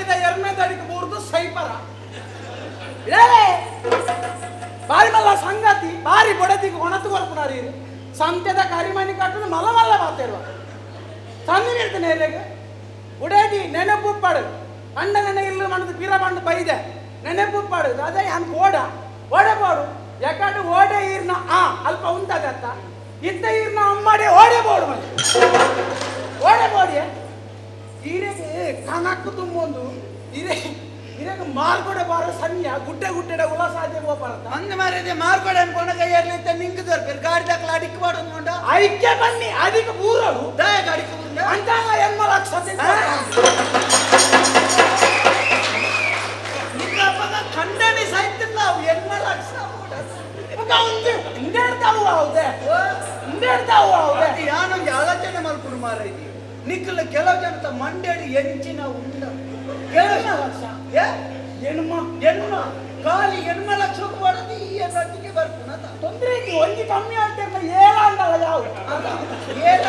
ಗಾಡಿದ ಎರ್ಮೆ ದಡಿಗೆ ಬೂರ್ದು ಸೈಪರ ಬಾರಿ ಮಲ್ಲ ಸಂಗತಿ ಬಾರಿ ಬೊಡತಿಗೆ ಒಣತು ಕೊರ್ಪುನಾರಿ ಸಂತೆದ ಕರಿಮಣಿ ಕಟ್ಟದು ಮಲ್ಲ ಮಲ್ಲ ಮಾತೇರುವ ಸಂದಿ ನಿಲ್ತಾನೆ ಎಲೆಗೆ ಉಡೇದಿ ನೆನಪುಪ್ಪಾಡು ಅಣ್ಣ ನೆನೆ ಇಲ್ಲ ಮಣ್ಣದು ಪೀರ ಬಂಡು ಬೈದೆ ನೆನಪುಪ್ಪಾಡು ಅದೇ ಅನ್ ಓಡ ಓಡೆ ಬೋಡು ಯಾಕಂದ್ರೆ ಓಡೆ ಈರ್ನ ಆ ಅಲ್ಪ ಉಂಟದತ್ತ ಇತ್ತ ಈರ್ನ ಅಮ್ಮಡೆ ಓಡೆ ಬೋಡು ಮನೆ ಓಡೆ ಬೋಡಿಯ ಈರೆಗೆ ಕಣಕ್ಕು ತುಂಬೊಂದು ಇರೆ ಇರೆಗೆ ಮಾರ್ಕೊಡೆ ಬಾರ ಸನ್ಯ ಗುಡ್ಡೆ ಗುಡ್ಡೆಡ ಉಳ ಸಾಧ್ಯ ಹೋಗ್ಬಾರತ್ತ ಅಂದ ಮಾರಿದೆ ಮಾರ್ಕೊಡೆ ಅನ್ಕೊಂಡ ಕೈಯಲ್ಲಿ ನಿಂಗೆ ದೊರಪಿರ್ ಗಾಡಿ ದಾಖಲೆ ಅಡಿಕ್ ಮಾಡೋದು ಐಕ್ಯ ಬನ್ನಿ ಅದಕ್ಕೆ ಊರಳು ದಾಯಕ ಅಡಿಕ್ ಅಂತ ಎನ್ಮ ಲಕ್ಷ ಖಂಡನೆ ಸಾಯ್ತಿಲ್ಲ ಅವು ಎನ್ಮ ಲಕ್ಷ ಯಾನೊಂದು ಆಲೋಚನೆ ಮಲ್ಪುಡು ಮಾರೈತಿ ನಿಕ್ಕಲ ಕೆಲವು ಜನತ ಮಂಡ್ಯಡಿ ಎಂಚಿನ ಉಂಡ ಕೆಲವು ಲಕ್ಷ ಎಣ್ಮ ಎಣ್ಮ ಖಾಲಿ ಎಣ್ಮ ಲಕ್ಷಕ್ಕೆ ಮಾಡೋದು ಈ ರಟ್ಟಿಗೆ ಬರ್ಪುನ ತೊಂದರೆ ಒಂಜಿ ಕಮ್ಮಿ ಆಗ್ತಿರ್ಲ ಏಲ ಅಂದಲ್ಲ ಯಾವ ಏಲ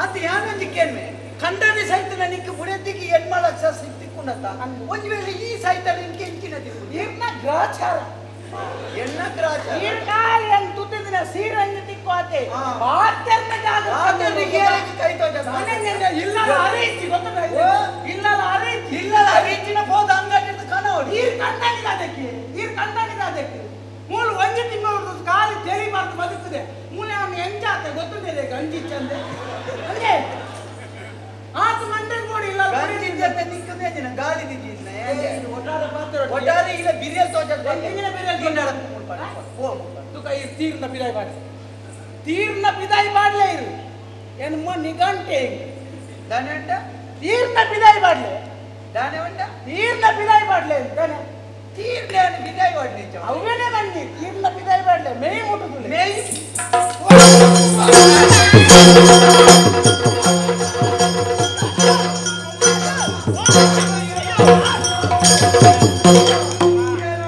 ಅಂತ ಯಾನೊಂದು ಕೇಳ್ಮೆ ಖಂಡನೆ ಸಹಿತ ನಿಕ್ಕ ಬುಡತಿಗೆ ಎಣ್ಮ ಲಕ್ಷ ಸಿಕ್ತಿಕ್ಕುಂಡತ್ತ ಒಂದು ವೇಳೆ ಈ ಸಹಿತ ನಿನ್ಗೆ ಎಂಚಿನ ದಿಕ್ಕು ಇರ್ನ ಗ್ರಾಚಾರ ಎಣ್ಣ ಗ್ರಾಚಾರ ಈರ್ಕಾಲಿ ತುತ್ತಿನ ಸೀರೆ ತಿಕ್ಕು ಆತೆ ಬಾತೆರ್ನ ಜಾಗ ಕೈ ತೋಜ ಇಲ್ಲ ಅರೇಂಜ್ ಗೊತ್ತಲ್ಲ ಇಲ್ಲ ಅರೇಂಜ್ ಇಲ್ಲ ಅರೇಂಜಿನ ಹೋದ ಅಂಗಡಿ ಕನವಡಿ ಈರ್ ಕಂಡನಿದ ಅದಕ್ಕೆ ಈರ್ ಕಂಡನಿದ ಅದಕ್ಕೆ ಮೂಲ ಒಂಜಿ ತಿಂಗಳು ಖಾಲಿ ತೆರಿಬಾರ್ದು ಬದುಕುದೆ ಮೂಲೆ ಅವನು ಎಂಜಾತೆ ಗೊತ್ತಿದೆ ಗಂಜಿ ಚಂದೆ ಅಂದ್ರೆ ಆತ ಮಂಡೆ ನೋಡಿ ಇಲ್ಲ ಗಂಜಿ ಜೊತೆ ನಿಕ್ಕದೆ ದಿನ ಗಾಳಿ ದಿನ ಒಟ್ಟಾರೆ ಪಾತ್ರ ಒಟ್ಟಾರೆ ಇಲ್ಲ ಬಿರಿಯಲ್ ತೋಜ ಎಂಜಿನ ಬಿರಿಯಲ್ ಕೊಂಡಾಡ ಓ ತುಕ ಈ ತೀರ್ನ ಬಿದಾಯಿ ಬಾಡ್ಲೆ ತೀರ್ನ ಬಿದಾಯಿ ಬಾಡ್ಲೆ ಇರು ಎನ್ಮ ನಿಗಂಟೆ ದಾನೆ ತೀರ್ನ ಬಿದಾಯಿ ಬಾಡ್ಲೆ ದಾನೆ ಉಂಟ ತೀರ್ನ ಬಿದಾಯಿ ಬಾಡ್ಲೆ ಅಂತಾನೆ ತೀರ್ನ ಬಿದಾಯಿ ಬಾಡ್ಲೆ ಅವೇನೆ ಬನ್ನಿ ತೀರ್ನ ಬಿದಾಯಿ ಬಾಡ್ಲೆ ಮೇಯ್ ಮುಟ್ಟುದು ಮೇಯ್.